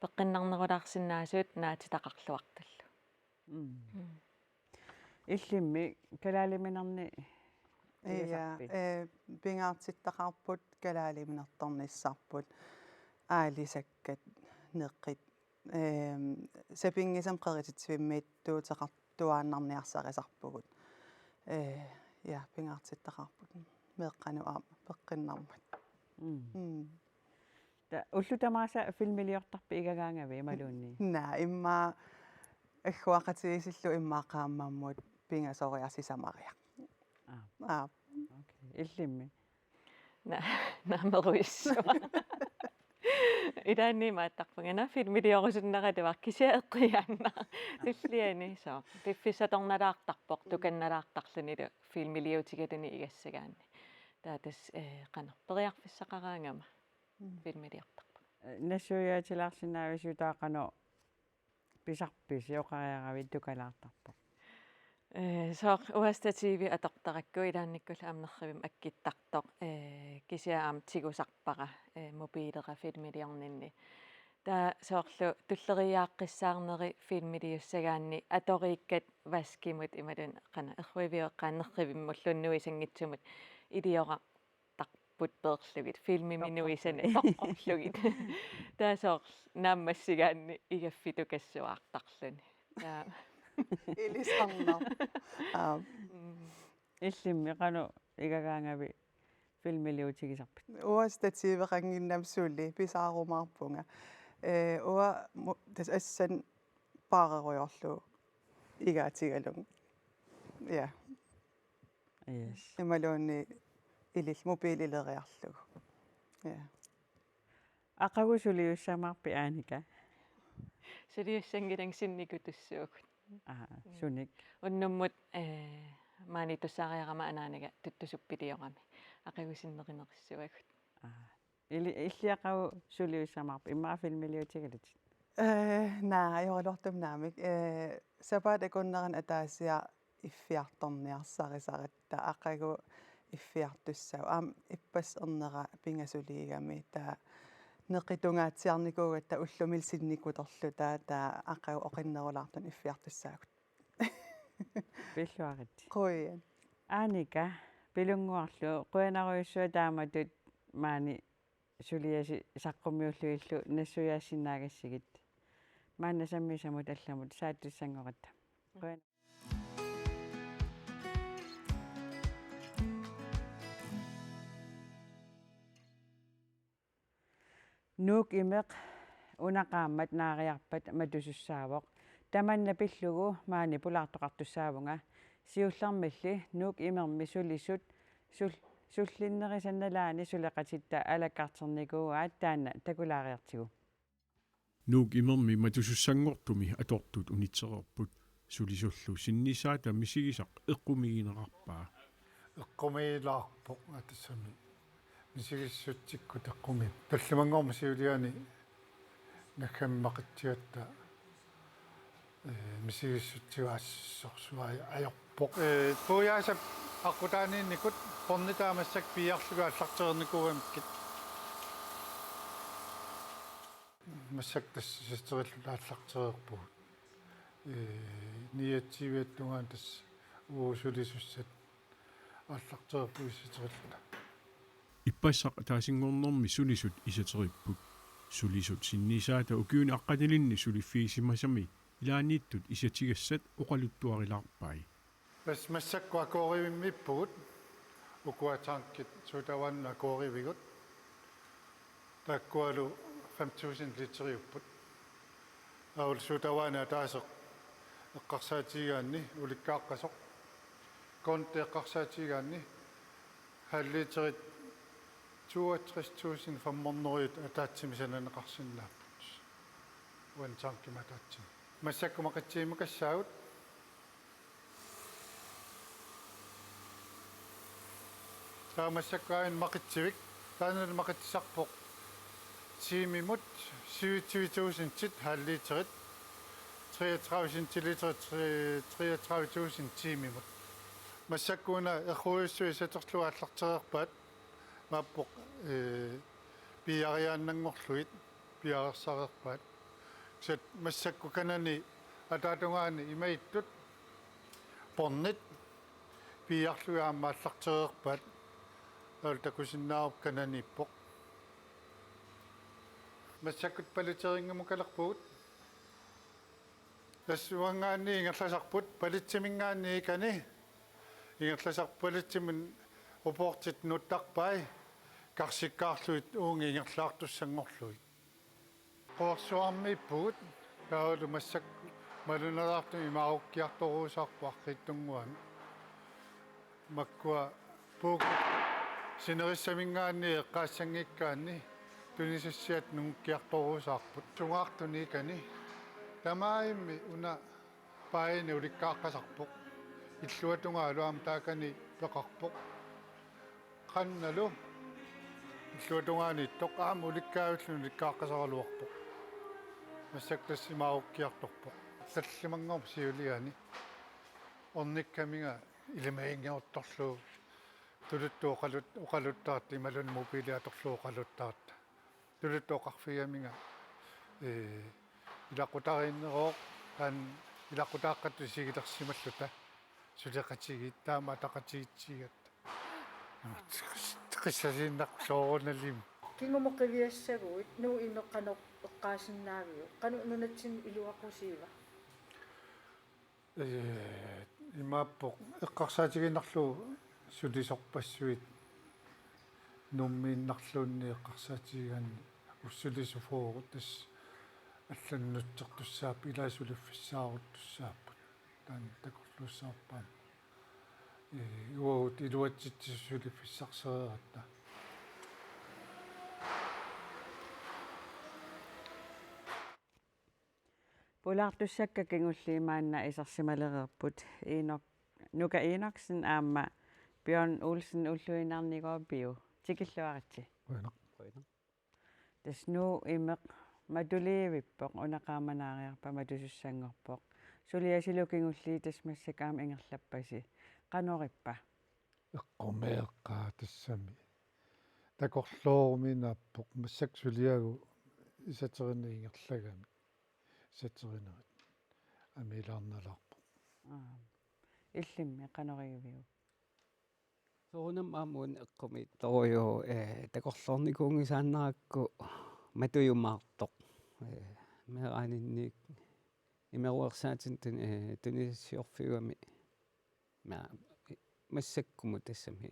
peqqinnarnerulaarsinnaasut naatitaqarluartullu. Mm. Mm. Illimmi kalaaliminerni? Ja, igasarpit? Ee, pingaartittaqaarput kalaaliminertornissarput, aalisakkat, neqit, eem, sapinngisamik qerititsivimmiittuuteqartuaannarniarsarisarpugut. Ee, ja, pingaartittaqaarput meeqqanut aamma peqqinnarmat. Mm. Mm. Taava ullut tamaasa filmiliortarpit igagaangavit imaluunniit? Naa, immaqa agguaqatigiissillugu immaqa qaammammut pingasoriartoq sisamariaq. Aa. Aa. Okay. Illimmi? Naa, naamerujussuaq. Ilaanni imaattarpunga, naa, filmiliorusunnera, taava kisianni eqqiaannaq. Tulliani, soo. Piffissaq atornalaartarpoq, mm, tukannalaartarlunilu filmiliutigaluni igassagaanni. Taava tassa, ee, qanoq periarfissaqaraangama. Mm. Filmiliortarpunga. Ee, nassuiaatilaarsinnaavisiuk, taava qanoq pisarpisi, oqariaravit tukalaartarpoq? Ee, sooq, uanga stativi atortarakku, ilaannikkullu aamma nerrivimmi akkittartoq, ee, kisianni aamma tigusarpara, ee, mobiilera filmiliorninni. Taava soorlu tulleriiaaqqissaarneri filmiliussagaanni atoriikkat vaskimut imaluunniit qanoq erruiviueqqaanni nerrivimmulluunniit nuisanngitsumut iliora- -rtarput peerlugit, filmimi nuisaneq toqqorlugit. Taava soorlu naammassigaanni igaffitukassuaartarluni. Taava. Ilisarnaq. Aap. Mm. Illimmi qanoq igagaangavit filmiliutigisarpit? Uanga stativeqannginnama suli pisaarumaarpunga. Ee, uanga mu-, tassa assannik paarerujoorlugu igaatigalugu. Ja. Yes. Imaluunniit ilil-, mobiili ileriarlugu. Ja. Aqagu suliussamaarpit, Aanika? Suliussanngilanga, sinnikutussuugut. Aa, mm, sunik? Unnummut, ee, maani tussaariarama anaanaga tuttusuppiliorami. Aqagu sinnerinerussuagut. Aa. Ili-, illit aqagu suliussamaarpit, immaqa filmiliutigalutit? Ee, naa, ajoraluartumik naamik. Ee, sapaatip akunnerani ataasiarluni iffiartorniarsarisaratta, aqagu iffiartussaagut. Aamma ippassaq ernera pingasuliigami, taava neqitungaatsiarnikuugatta ullumi sinnikutorluta, taava aqagu oqinnerulaartunik iffiartussaagut. Pilluaritsi. Qujan. Aanika, Pilunnguarlu, qujanarujussuaq taamatut maani suliasi saqqummiullugillu nassuiaasisinnaagassigit. Maanna sammisamut allamut saattussanngoratta. Qujan-. Nuuk Imeq una qaammat naariarpat matusussaavoq. Tamanna pillugu maani pulaartoqartussaavunga. Siullermilli Nuuk Imermi sulisut sul-, sullinnerisannalaani suleqatitta alakkarternikuuaat taanna takulaariartigu. Nuuk Imermi matusussanngortumi atortut unitsereerput, sulisullu sinnisaata misigisaq eqqumiigineqarpaa. Eqqumiilaarpoq atassami. Misigissutsikkut eqqumi. Tallimanngornermi siuliani naggammaqatsigatta, ee, misigissutsigaassorsuaq ajorpoq. Ee, puiaasap aqqutaaniinnikut pornitaa massakkut piiarlugit aallartereernikuugamikku. Massakkut tassa isaterilluta aallartereerpugut. Ee, niogtyve tungaanut tassa uagut sulisussat aallartereerput isaterilluta. Ippassaq ataasinngornermi sulisut isateripput. Sulisut sinnisaata ukiuni aqqanilinni suliffigisimasami ilaanniittut isatigassat oqaluttuarilaarpai. Tassa massakkut akuerivimmiippugut, ukua tankit sodavandinut akuerivigut. Taakkualu fem tusind literiupput. Taavalu sodavandi ataaseq eqqarsaatigigaanni, ulikkaaqqasoq, konti eqqarsaatigigaanni, halv literit toogtres tusind fem hundrede ataatsimik sananeqarsinnaapput. Uani tankimik ataatsimik. Massakkut maqitsigimmakassaagut. Taava massakkut aajuna maqitsivik. Taannalu maqitsisarpoq tiimimut syvogtyve tusindit halv literit, treogtredive centiliterit, tre-, treogtredive tusind tiimimut. Massakkut una errujussui isaterlugu aallartereerpaat. Imaappoq, ee, piiariaannanngorlugit piareersareerpaat. Kisianni massakkut kanani ataatungaani imagittut pornit piiarlugit aamma aallartereerpaat. Taavalu takusinnaavarput kananiippoq. Massakkut paliterinngimukalerpugut. Tassa uanngaanniit ingerlasarput, palitiminngaanniit ikani ingerlasarput, palitimut upoortit nuttarpai karsikkaarlugit uunga ingerlaartussanngorlugit. Quersuarmiippugut, taavalu massakkut malunalaartumik imaarukkiartoruusaarput arriitsunnguamik. Makkua puukkut sinerissaminngaanniit eqqaassanngikkaanni tunisassiat nungukkiartoruusaarput. Sungaartunik ikani. Tamarmik una paajinik ulikkaaqqasarpoq. Illuatungaalu aamma taakani peqarpoq. Qannalu illuatungaaniittoq aamma ulikkaavilluni ulikkaaqqasaraluarpoq. Massakkut tassa imaarukkiartorpoq. Tallimanngornermi siuliani ornikkaminga ilimaginngiortorlugu, tuluttut oqalut-, oqaluttaratta imaluunniit mobiili atorlugu oqaluttaratta. Tuluttut oqarfigaminga, ee, ilaqutariinnerooq, taanna ilaqutaaqqatut isigilersimalluta suleqatigiit, taama ataqatigiitsigigatta. Qissasiinnaq soorunalimi. Kingumut qiviassaguit Nuuk Imeq qanoq eqqaasinnaaviuk? Qanoq nunatsinni iluaqusiiva? Ee, imaappoq eqqarsaatigiinnarlugu sulisorpassuit Nuummiinnarluunniit eqqarsaatigigaanni ussulisut fyrre tassa allannutsertussaapput, ilaa suliffissaaruttussaapput. Taanna takorluussavarput aamma. Ee, uagut iluatsitsisut suliffissarsereeratta. Pulaartussakka kingulliit maanna isersimalereerput, Enok-, Nuka Enoksen aamma Bjørn Olsen ulluinnarnigooq piu. Tikilluaritsi. Qujanaq. Qujanaq. Tassa Nuuk Imeq matuliivippoq, una qaammat naariarpat matusussanngorpoq. Suliasilu kingulliit tassa massakkut aamma ingerlappasi. Qanorippa? Eqqumeeqqaa tassami. Takorlooruminaappoq, massakkut suliagut isaterinerit ingerlagamik. Isaterinerit amiilaarnalaarpoq. Aap. Illimmi qanorigiviuk? Soorunami aamma una eqqumiitsorujuuvoq, ee, takorloornikuunngisaannarakku matujumaartoq. Ee, meeraaninniit imeruersaatinut tuni-, ee, tunisassiorfiugami ma-, massakkumut tassami.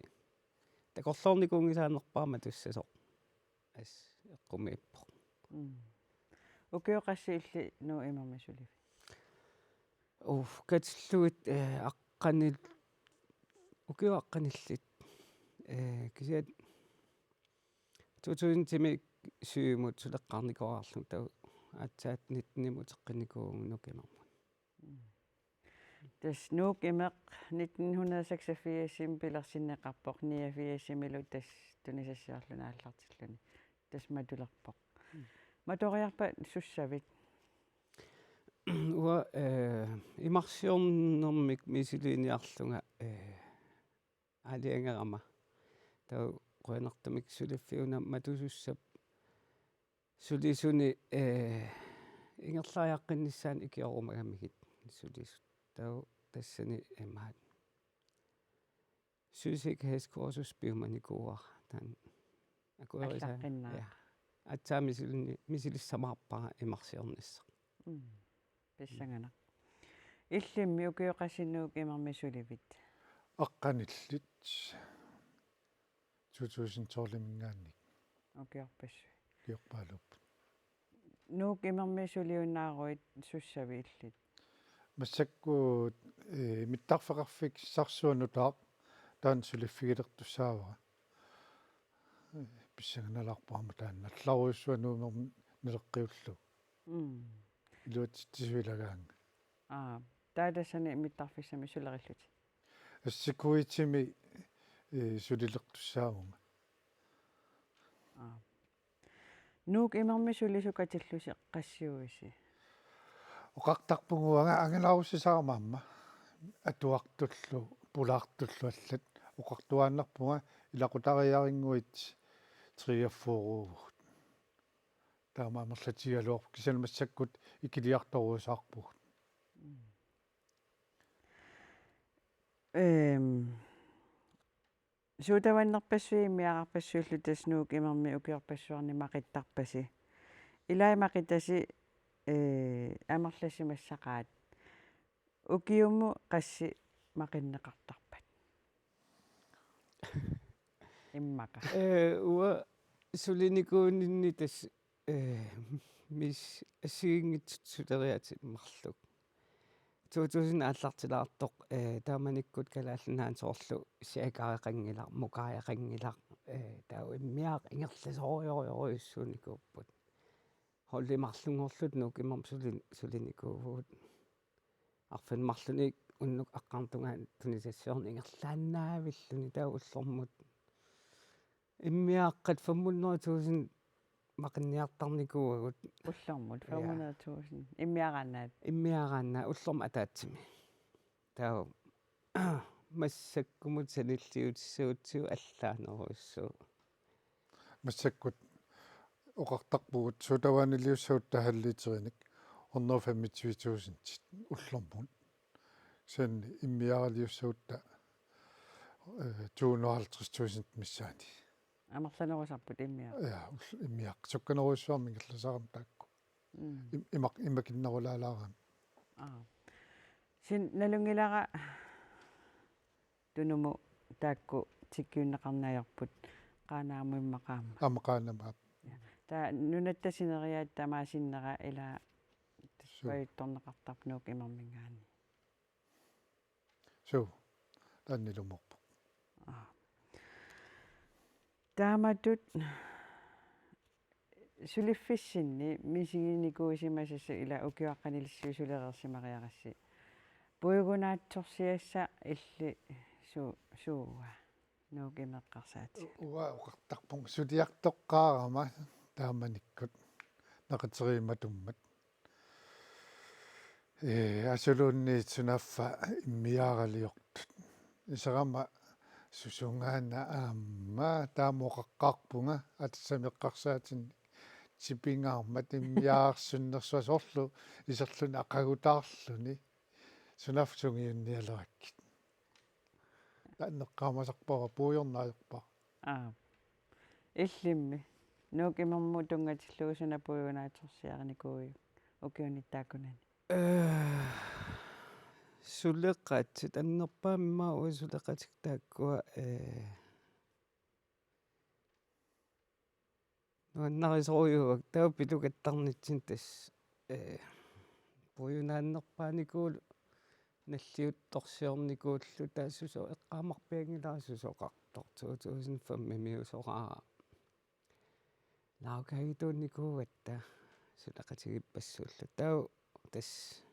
Takorloornikuunngisaannarpara matussasoq. As, eqqumiippoq. Mm. Ukiut qassit illit Nuuk imermi sulivit? Uu, katillugit, eh, aqqanil-, ukiut aqqanillit, eh, kisianni to tusind syvimut suleqqaarnikuugaluarlunga, taava aatsaat nittenimut uteqqinnikuuvunga Nuuk imermut. Mm. Tassa Nuuk imeq nitten hundrede seksogfirsimi pilersinneqarpoq, niogfirsimilu tassa tunisassiorluni aallartilluni. Tassa matulerpoq. Mm. Matoriarpat sussavit? Uanga, eh, imarsiornermik misiliiniarlunga, eh, aalajangerama. Taava qujanartumik suliffiuna matusussap sulisuni, eh, ingerlariaqqinnissaanut ikiorumagamigit sulisut. Taava tassani imaat fysisk hestekursus piumanikuuara, taanna akuerisa-. Allaqqinnaaq. Ja. Aatsaat misilini-, misilissamaarpara imarsiornissaq. Mm. Pissanganaq. Illimmi ukiut qassit Nuuk imermi sulivit? Aqqanillit to tusind tolviminngaanniit. Ukiorpassuit. Ukiorpaaluupput. Nuuk imermi suliunnaaruit sussavit illit? Massakkut, eh, mittarfeqarfik Sarsuaq nutaaq, taanna suliffigilertussaavara. Eh, pissanganalaarpara aamma taanna. Allarujussuaq Nuummi naleqqiullugu. Mm. Iluatsitsisut ilagaannga. Aa, taava tassani mittarfissami sulerillutit? Assikuitimi, eh, sulilertussaavunga. Aa. Nuuk imermi sulisut katillusi qassiuisi? Oqartarpunga uanga angalarussisarama aamma atuartullu, pulaartullu allat. Oqartuaannarpunga ilaqutariiarinnguit treogfyrre-uvugut. Taama amerlatigigaluarpoq, kisianni massakkut ikiliartorusaarpugut. Mm. Ehm, suut tavannerpassuit immiaqqarpassuillu tassa Nuuk imermi ukiorpassuarni maqittarpasi. Ilai maqittasi, eh, amerlasimassaqaat. Ukiumut qassit maqinneqartarpat? Immaqa. Eh, uanga sulinikuuninni tassa, eh, mis-, assigiinngitsut suleriaaseq marluk. To tusind aallartilaartoq, eh, taamanikkut Kalaallit Nunaanni soorlu siakareqanngilaq, mukaareqanngilaq, eh, taava immiaaqqat ingerlasoorujorujussuunikuupput. Holdit marlunngorlutik Nuuk imermut suli-, sulinikuuvugut. Arfineq-marlunnik unnuk aqqarngup tungaanut tunisassiorneq ingerlaannavilluni, taava ullormut immiaaqqat fem hundrede tusind maqinniartarnikuuagut. Ullormut. Ja. Fem hundrede tusind. Immiaraannaat. Immiaraannaat ullormut ataatsimi. Taava massakkumut sanilliutissagutsigu allaanerujussuuvoq. Massakkut oqartarpugut suut tavaaniliussagutta halliiterinik hundrede femogtyve tusind ullormut. Kisianni immiaraliussagutta, eh, to hundrede og halvtreds tusind missaani. Amerlanerusarput immiaq. Ja, ull-, immiaq. Sukkanerujussuarmik ingerlasarami taakku. Mm. Im-, imaq-, imakinnerulaalaarami. Aa. Kisianni nalunngilara Tunumut taakku tikkiunneqarneq ajorput Qaanaamut immaqa aamma. Aamma Qaanaamut. Ja. Taava nunatta sineriak tamaat sinnera ila. Suu. Pajuttorneqartarpoq Nuuk imerminngaanniit. Suu. Taanna ilumoorpoq. Aa. Taamatut suliffissinni misiginikuusimassasusi ila ukiup aqqanilissi sulereersimariarassi. Puigunaatsorsiassaq illit su-, suua Nuuk imeqqarsaatit? U-, uanga oqartarpunga suliartoqqaarama taamanikkut naqateriimatummat. Ee, asuluunniit sunaaffa immiaaraliortut. Iserama susungaana aamma taama oqaqqaarpunga atassameqqarsaatinni tipingaarmat immiaarsunnersuaq soorlu iserluni aqagutaarluni. Sunaaffa sungiunnialerakkit. Taanna eqqaamasarpara puigorneq ajorpara. Aa. Illimmi. Nuuk imermut tunngatillugu suna puigunaatsorsiarinikuuiuk ukiuni taakkunani? Eh, suleqatit, annerpaamik uanga suleqatikka taakkua, eh, Nuannarisorujussuuara taava pilukattarnitsinni tassa, ee, puiunaannerpaanikuulluta nalliuttorsiornikuulluta suso eqqaamarpianngilara susoqartoq to tusind fem-imiusoqaara. Lagkageunnikuugatta suleqatigiippassuulluta. Taava tassa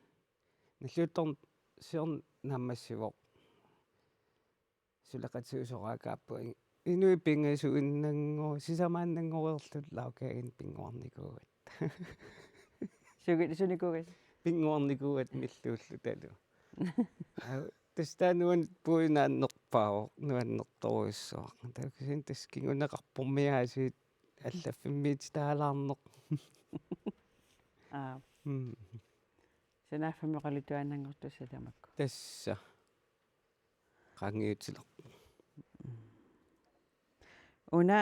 nalliuttorsiorneq naammassivoq. Suleqatigiisoraakaapput inuit pingasuinnanngo-, sisamaannanngoreerluta lagkagenik pinnguarnikuugatta. Sugi-, sunikuugatta? Pinnguarnikuugatta milluullutalu. Aa, tassa taava nuann-, puiunaannerpaavoq, nuannertorujussuaq. Taava kisianni tassa kinguneqarpormiaasiit allaffimmiititaalaarneq. Aa. Mm. Sanaaffami oqaluttuaannanngortussat tamakku. Tassa. Qaangiutilerpoq. Una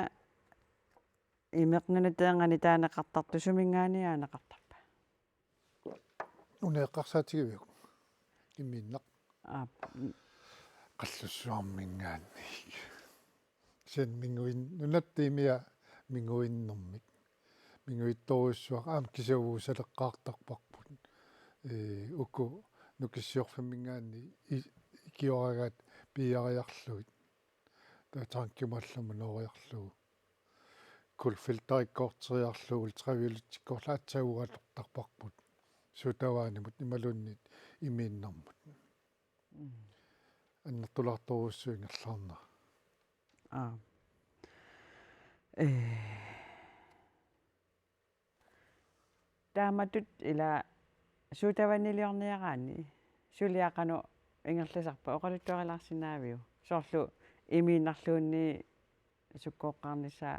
imeq nunatta eqqaani taaneqartartoq suminngaanniit aaneqartarpa? Una eqqarsaatigiviuk? Imiinnaq. Aap. Qallussuarminngaanniit. Kisianni minguin-, nunatta imia minguinnermik. Minguittorujussuaq aamma kisianni uagut saleqqaartarparput. Ee, uku Nukissiorfimminngaanniit i-, ikioragaat piiariarlugit. Taava tankimut allamut nooriarlugu. Kulfilterikkoorteriarlugu ultraviolettikkoorlugu aatsaat uagut atortarparput. Sodavandimut imaluunniit imiinnermut. Mm. Annertulaartorujussuuvoq ingerlaarnera. Aa. Ee. Taamatut ila sodavandiliorniaraanni suliaq qanoq ingerlasarpa, oqaluttuarilaarsinnaaviuk? Soorlu imiinnarluunniit sukkooqqaarnissaa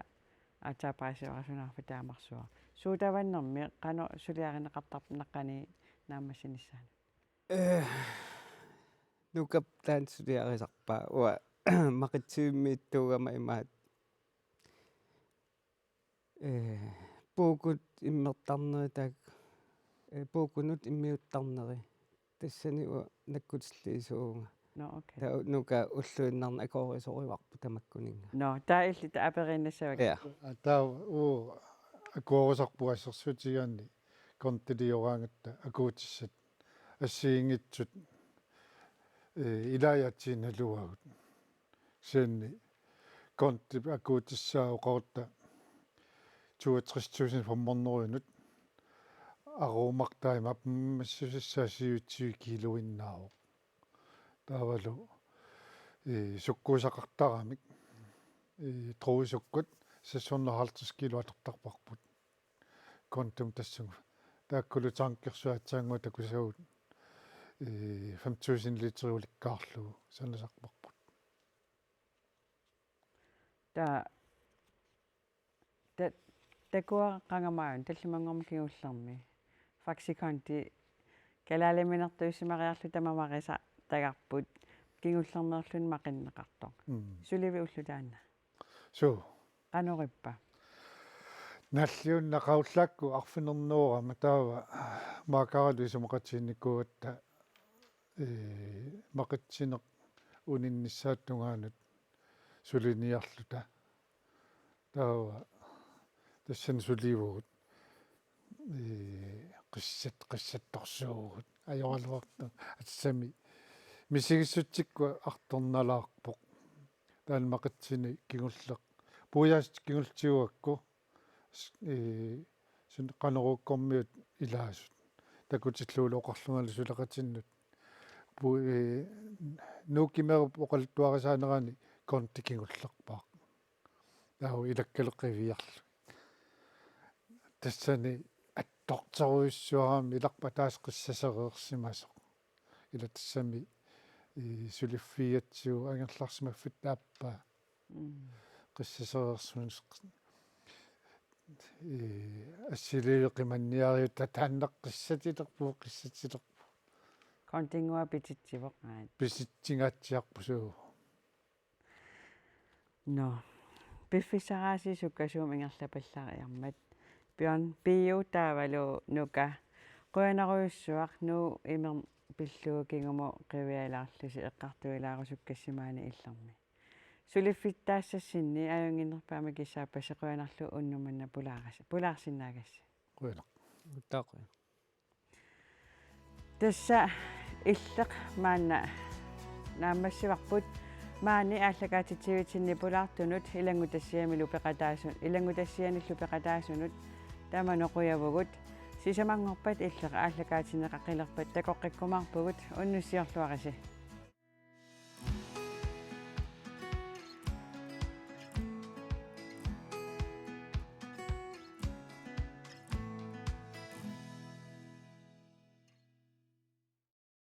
aatsaat paasivara sunaaffa taamarsuaq. Sodavandimik qanoq suliarineqartarpa naqqaniit naammassinissaanut? Ee, Nukap taanna suliarisarpaa, uanga Maqitsivimmiittuugama imaattoq. Ee, puukut immertarneri taakku, ee, puukunut immiuttarneri. Tassani uanga nakkutilliisuuvunga. Nå, okay. Taava Nuka ulluinnarni akuerisorivarput tamakkuninnga. Nå, taava illit aperiinnassavakka. Ja. Aa, taava uagut akuerisarput assersuutigigaanni kontilioraagut akuutissat assigiinngitsut, ee, ilai atsiinnaluagut. Kisianni kontip akuutissaa oqarutta toogtres tusind fem hundrede-inut aruumartaa ima apuummassusissaa syvogtyve kiluinnaavoq. Taavalu, ee, sukkuusaqartaramik, ee, truusukkut seks hundrede og halvtreds kilo atortarparput. Kontum tassunga. Taakkulu tankersuatsangua takusagut, ee, fem tusind liter ulikkaarlugu sanasarparput. Taava ta-, takuara qangami aajuna tallimanngormat kingullermi. Faxi konti kalaaliminertuussimariarluta mamarisartagarput kingullermeerluni maqinneqartoq. Mm. Sulivik ulloq taanna? Suu. Qanorippa? Nalliunnaqarullakku arfineq-noorama taava maakaralu isumaqatigiinnikuugatta, ee, maqitsineq uninnissaata tungaanut suliniarluta. Taava tassani sulivugut. Ee, qissat, qissattorsuuvugut. Ajoraluartoq. Atsami. Misigissutsikkut artornalaarpoq. Taanna maqitsineq kingulleq. Puiaasut kingulliit tigugakku. S-, ee, sun qanoruukkormiut ilaasut. Takutillugulu oqarlungalu suleqatinnut. Pu-, ee, Nuuk Kimerup oqaluttuarisaanerani konti kingullerpaaq. Taava ilakkalu qiviarlugit. Tassani attortorujussuarami ilarpataas qissasereersimasoq. Ila tassami, ee, suliffigigatsigu angerlarsimaffitta aappaa. Mm. Qissasereersimasoq. Ee, assiliivi qimanniariutta taanna qissatilerpugut, qissatilerpugut. Kontinngua pititsivoq aat. Pititsinngatsiarpoq suu. Nå. Piffissaraasiit sukkasuumik ingerlapallariarmat. Bjørn Piu taavalu Nuka. Qujanarujussuaq Nuuk imeq pillugu kingumut qivialaarlusi eqqartuilaarusukkassimaani illermi. suliffittaassassinni ajunnginnerpaamik kissaappassi, qujanarlu unnuk manna pulaarasi, pulaarsinnaagassi. Qujanaq. Uttaaqquja. Tassa Illeq maanna naammassivarput, maani aallakaatitsivitsinni pulaartunut ilanngutassiamilu peqataasu-, ilanngutassianillu peqataasunut tamanut qujavugut. Sisamanngorpat Illeq aallakaatinneqaqilerpat takoqqikkumaarpugut, unnussiorluarisi.